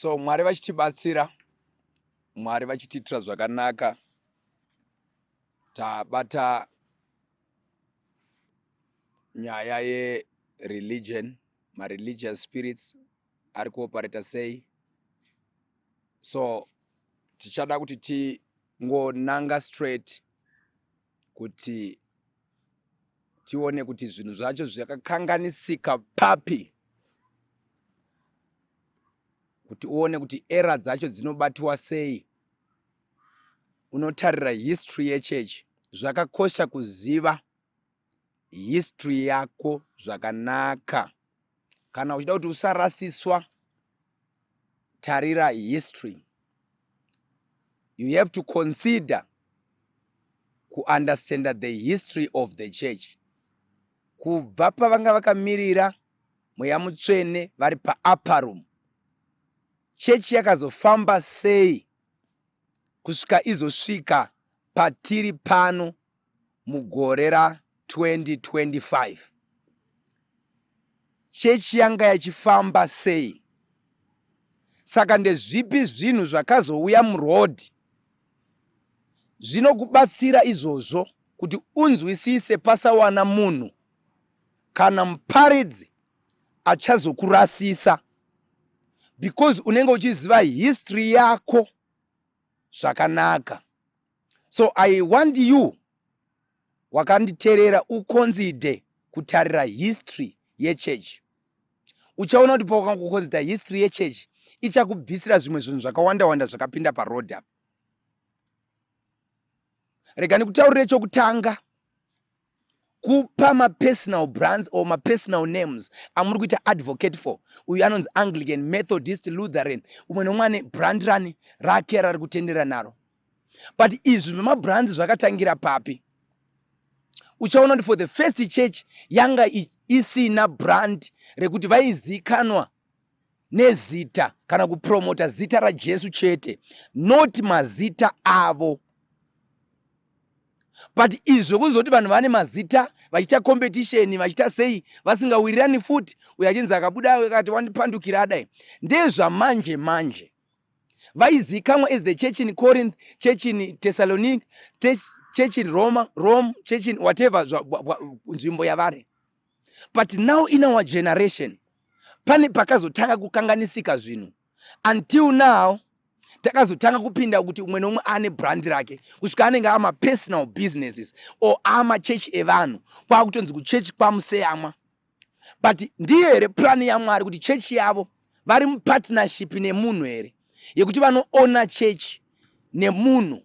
So Mwari vachitibatsira, Mwari vachitiitira zvakanaka, tabata nyaya yereligion, mareligious spirits ari kuoperata sei. So tichada kuti tingonanga straight kuti tione kuti zvinhu zvacho zvakakanganisika papi, kuti uone kuti era dzacho dzinobatiwa sei. Unotarira history yechechi. Zvakakosha kuziva history yako zvakanaka. Kana uchida kuti usarasiswa, tarira history. You have to consider kuunderstanda the history of the church, kubva pavanga vakamirira Mweya Mutsvene vari paupper room. Chechi yakazofamba sei kusvika izosvika patiri pano mugore ra2025? Chechi yanga yachifamba sei? Saka ndezvipi zvinhu zvakazouya muroad zvinokubatsira izvozvo kuti unzwisise, pasawana munhu kana muparidzi achazokurasisa, because unenge uchiziva history yako zvakanaka. So I want you wakanditerera uconsider kutarira history yechechi. Uchaona kuti paukangoconsider history yechechi, ichakubvisira zvimwe zvinhu zvakawanda wanda zvakapinda paroad apa. Rega ndikutaurire chokutanga: kupa mapersonal brands or mapersonal names amuri kuita advocate for. Uyu anonzi Anglican, Methodist, Lutheran, umwe nomwe ane brand rani rake rari kutendera naro. But izvi zvemabrands zvakatangira papi? Uchaona kuti for the first church yanga isina brand rekuti vaizikanwa nezita kana kupromota zita raJesu chete, not mazita avo. But izvi zvekuzoti vanhu vane mazita vachiita competition, vachiita sei, vasingawirirani futi, uyo achinzi akabuda akati wandipandukira adai, ndezvamanje manje. Vaizikanwa as the church in Corinth, church in Thessalonic, church in Roma, Rome, church in whatever nzvimbo yavari. But now in our generation pane pakazotanga kukanganisika zvinhu. Until now takazotanga kupinda kuti umwe nomwe ane brand rake, kusvika anenge amapersonal businesses or amachechi evanhu, kwakutonzi kuchechi kwaMuseyamwa. But ndiyo here plani yaMwari kuti chechi yavo vari mupartnership nemunhu here, yekuti vanoona chechi nemunhu?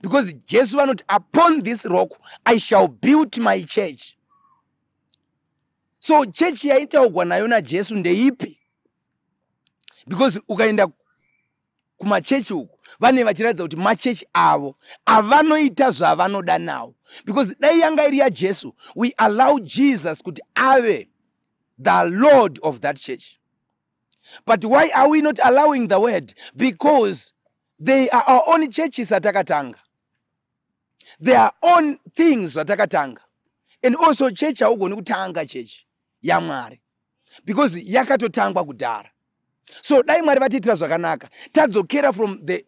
Because Jesu vanoti, "Upon this rock I shall build my church." So chechi yaitaugwa nayo naJesu ndeipi? Because ukaenda kumachechi uku, vane vachiratidza kuti machechi avo avanoita zvavanoda nawo. Because dai yanga iri yaJesu, we allow Jesus kuti ave the Lord of that church. But why are we not allowing the word? Because they are our own churches atakatanga, their own things zvatakatanga. And also church, haugoni kutanga chechi yaMwari because yakatotangwa kudhara. So dai Mwari vatiitira zvakanaka, tadzokera from the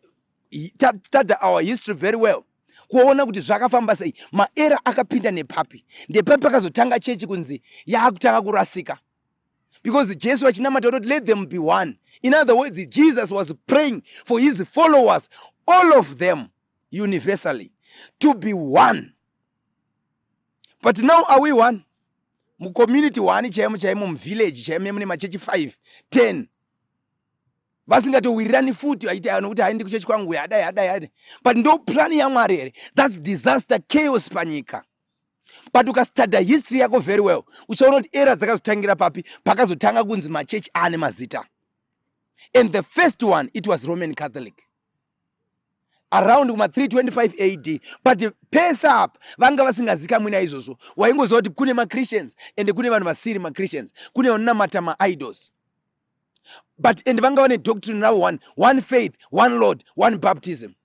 study our history very well, kuona kuti zvakafamba sei, maerror akapinda nepapi, ndepapi pakazotanga chechi kunzi yaakutanga kurasika. Because Jesu achinamata kuti, "Let them be one." In other words, Jesus was praying for his followers, all of them universally, to be one. But now are we one? Mucommunity one chaimo chaimo, muvillage chaimo, mune machechi 5, 10 vasingatowirirani futi, vachiita nokuti haendi kuchechi kwangu, adai, adai, adai. But ndo plani yaMwari here? That's disaster, chaos panyika. But ukastudya history yako very well, uchaona kuti error dzakazotangira papi, pakazotanga kunzi machechi aane mazita. And the first one, it was Roman Catholic around kuma 325 AD. But pese apa vanga vasingazikamwi naizvozvo. Waingoziva kuti kune maChristians and kune vanhu vasiri maChristians, kune vanonamata maidols. But and vanga vane doctrine ravo one, one faith, one Lord, one baptism.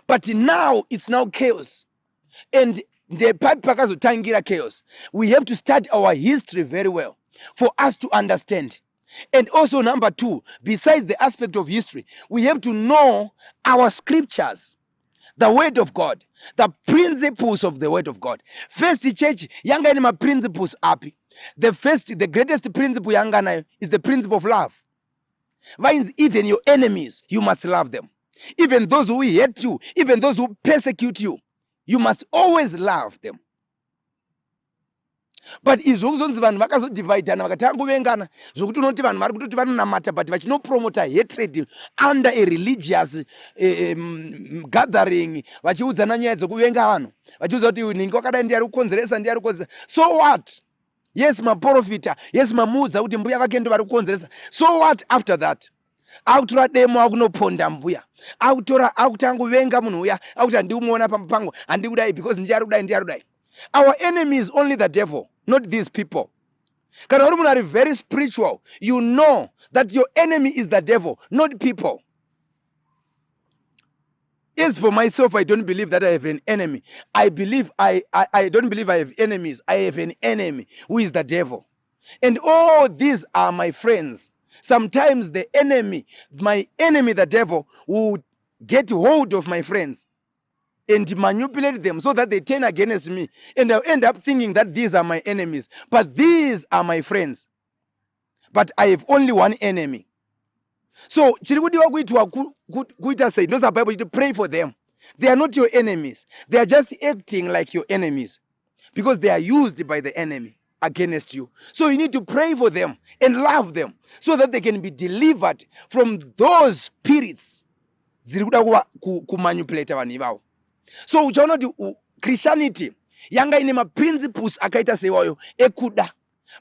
But now it's now chaos. And ndepapi pakazotangira chaos? We have to start our history very well for us to understand. And also number two, besides the aspect of history, we have to know our scriptures, the word of God, the principles of the word of God. First church yanga ine maprinciples api? The greatest principle yanga nayo is the principle of love. Vainzi even your enemies, you must love them. Even those who hate you, even those who persecute you, you must always love them. But izvo kuzonzi vanhu vakazodivhaidhana, vakatanga kuvengana, zvokuti unoti vanhu vari kutoti vanonamata but vachinopromota hatred under a religious gathering, vachiudzana nyaya dzekuvenga vanhu, vachiudza kuti nhingi wakadai ndiye ari kukonzeresa, ndiye ari kukonzeresa. So what? Yes, maprofita, yes, mamuudza kuti mbuya vake ndo vari kukonzeresa. So what after that? Akutora demo, akunoponda mbuya, akutora, akutanga kuvenga munhu uya, akuti handikumuona pamba pangu, handikudai because ndiye ari kudai, ndiye ari kudai. Our enemy is only the devil, not these people. Kana uri munhu ari very spiritual, you know that your enemy is the devil, not people. As for myself, I don't believe that I have an enemy. I don't believe I have enemies. I have an enemy who is the devil, and all these are my friends. Sometimes the enemy, my enemy the devil, will get hold of my friends and manipulate them so that they turn against me, and I'll end up thinking that these are my enemies, but these are my friends. But I have only one enemy. So chiri kudiwa kuitwa kuita sei? Ndosaka Bible chiti pray for them. They are not your enemies. They are just acting like your enemies because they are used by the enemy against you. So you need to pray for them and love them so that they can be delivered from those spirits dziri kuda kumanipulata vanhu ivavo. So uchaona kuti Christianity yanga ine maprinciples akaita seiwayo ekuda.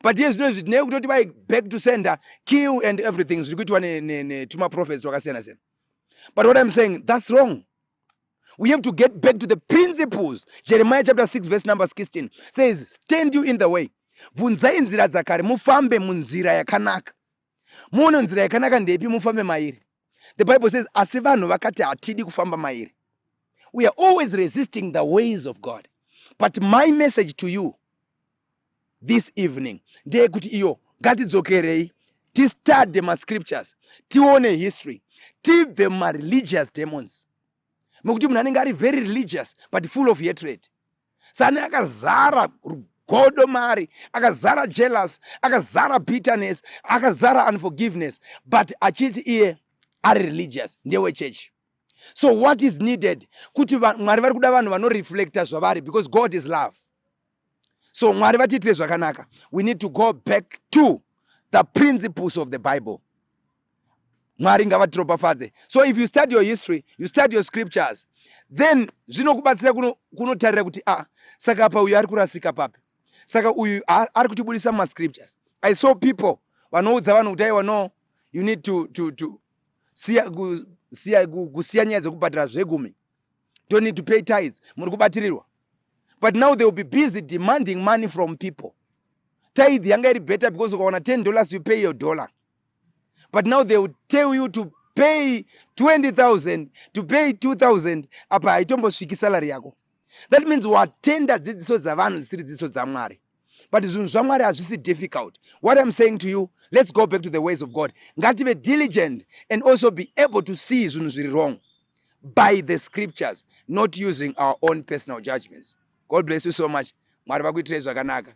But iye zvino izvi tinee kutoti vai back to sender, kill and everything zviri kuitwa netumaprophets twakasiyana siyana. But what I'm saying, that's wrong. We have to get back to the principles. Jeremiah chapter 6 verse number 16 says, "Stand you in the way, bvunzai nzira dzakare, mufambe munzira yakanaka, muone nzira yakanaka ndeipi, mufambe mairi." The Bible says, asi vanhu vakati, "Hatidi kufamba mairi." We are always resisting the ways of God. But my message to you this evening ndeyekuti iyo ngatidzokerei, tistudy mascriptures, tione history, tibve mumareligious demons, mekuti munhu anenge ari very religious but full of hatred. Sane akazara rugodo mari, akazara jealous, akazara bitterness, akazara unforgiveness, but achiti iye ari religious, ndewechechi. So what is needed kuti Mwari vari kuda vanhu vanoreflecta zvavari, because God is love. So Mwari vatiitire zvakanaka. We need to go back to the principles of the Bible. Mwari ngavatiropafadze. So if you study your history, you study your scriptures, then zvinokubatsira kunotarira kuti ah, saka apa uyu ari kurasika papi? Saka uyu ari kutibudisa mumascriptures. I saw people vanoudza vanhu kuti aiwa, no, you need to siya nyaya dzekubhadhara zvegumi. Don't need to pay tithes, muri kubatirirwa. But now they will be busy demanding money from people. Tithe yanga iri better because ukawana $10, you pay your dollar. But now they will tell you to pay 20,000, to pay 2000, apa haitombosviki salary yako. That means watenda dzidziso dzavanhu dzisiri dzidziso dzaMwari. But zvinhu zvaMwari hazvisi difficult. What I'm saying to you, let's go back to the ways of God. Ngative diligent and also be able to see zvinhu zviri wrong by the scriptures, not using our own personal judgments. God bless you so much. Mwari vakuitirei zvakanaka.